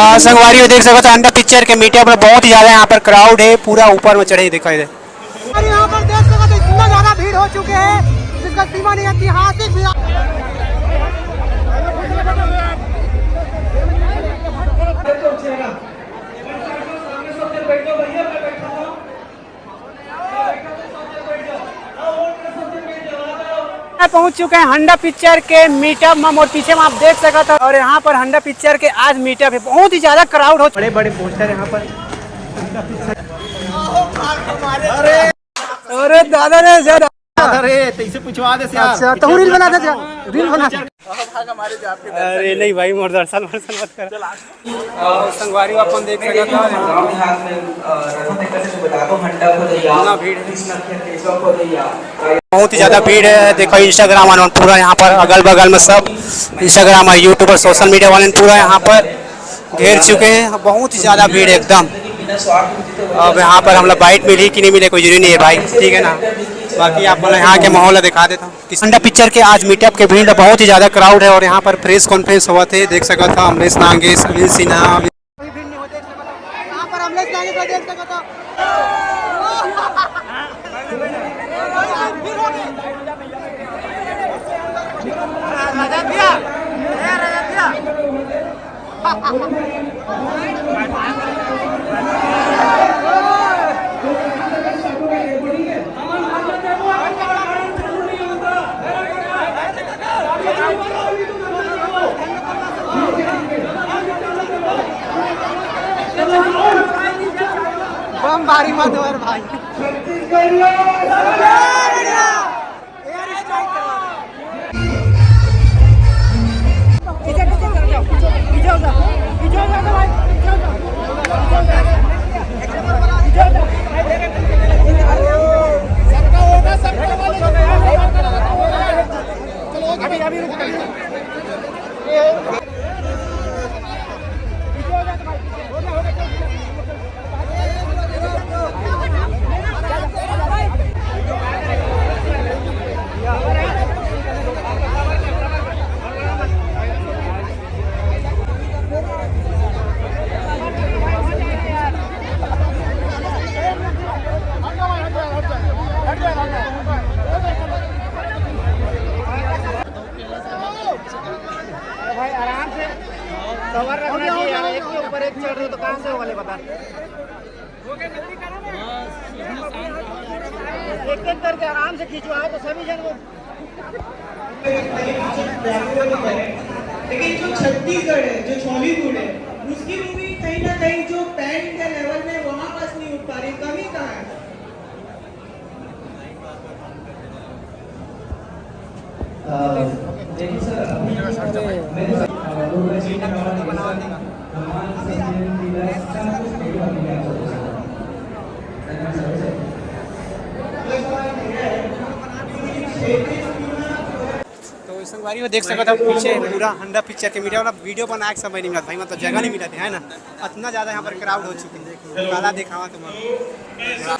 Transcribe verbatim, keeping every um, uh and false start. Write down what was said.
आ, संगवारी हो देख सकत हो, हंडा पिक्चर के मीटअप में बहुत ही ज्यादा यहाँ पर क्राउड है, पूरा ऊपर में चढ़े दिखाई दे। और यहाँ पर देख सकते हो, इतना ज्यादा भीड़ हो चुके हैं, जिसका सीमा नहीं है। ऐतिहासिक भीड़। पहुंच चुके हैं हंडा पिक्चर के मीटअप में, और पीछे में आप देख सकते हो, और यहाँ पर हंडा पिक्चर के आज मीटअप है, बहुत ही ज्यादा क्राउड हो। बड़े बड़े पोस्टर यहाँ पर। अरे दादा रे, ज्यादा। अरे, तैसे पूछवा दे यार। अच्छा, तो रील बना दे, रील बना। अरे नहीं भाई, मोर दर्शन वर्शन मत कर। संगवारी अपन देख सकत हो। इतना भीड़ है। बहुत ही ज्यादा भीड़ है। देखो, इंस्टाग्राम वाले पूरा यहाँ पर, अगल बगल में सब इंस्टाग्राम और यूट्यूबर, सोशल मीडिया वाले पूरा यहाँ पर घेर चुके हैं। बहुत ही ज्यादा भीड़ है एकदम। अब यहाँ पर हम लोग बाइट मिली कि नहीं मिले, कोई जरूरी नहीं है भाई, ठीक है ना। बाकी आप लोग यहाँ के माहौल दिखा देता हूँ। हंडा पिक्चर के आज मीटअप के भीड़, बहुत ही ज्यादा क्राउड है और यहाँ पर प्रेस कॉन्फ्रेंस हुआ थे, देख सकत हो अमरीश नागेश, अनिल सिन्हा। कोई भीड़ नहीं होती, यहाँ पर अमरीश नागेश को देख सकत हो। बम बारी मत मार भाई। अरे भाई, आराम से कवर रखना चाहिए यार, एक के ऊपर एक चढ़ रहे तो कहाँ से होगा, ले बता। एक एक करके आराम से खिंचवाओ तो सभी जन वो। लेकिन जो छत्तीसगढ़ है, जो छॉलीवुड है, उसकी मूवी कहीं ना कहीं जो पैन इंडिया लेवल में वहां पास नहीं उठ पा रही, कमी कहाँ है? अ, देखिए सर, अभी मैंने, अ, दो बजे का हमारा निवेदन, हनुमान सचिन की बस सब कुछ मेरे को अभी आप लोगों से। तो संगवारी हो देख सकत हो पीछे पूरा हंडा पिक्चर के मीडिया वाला वीडियो बनाए के समय नहीं मिलत भाई, मतलब जगह नहीं मिलत है ना, इतना ज़्यादा यहाँ पर क्राउड हो चुके हैं। काला दिखावा तुम्हारा।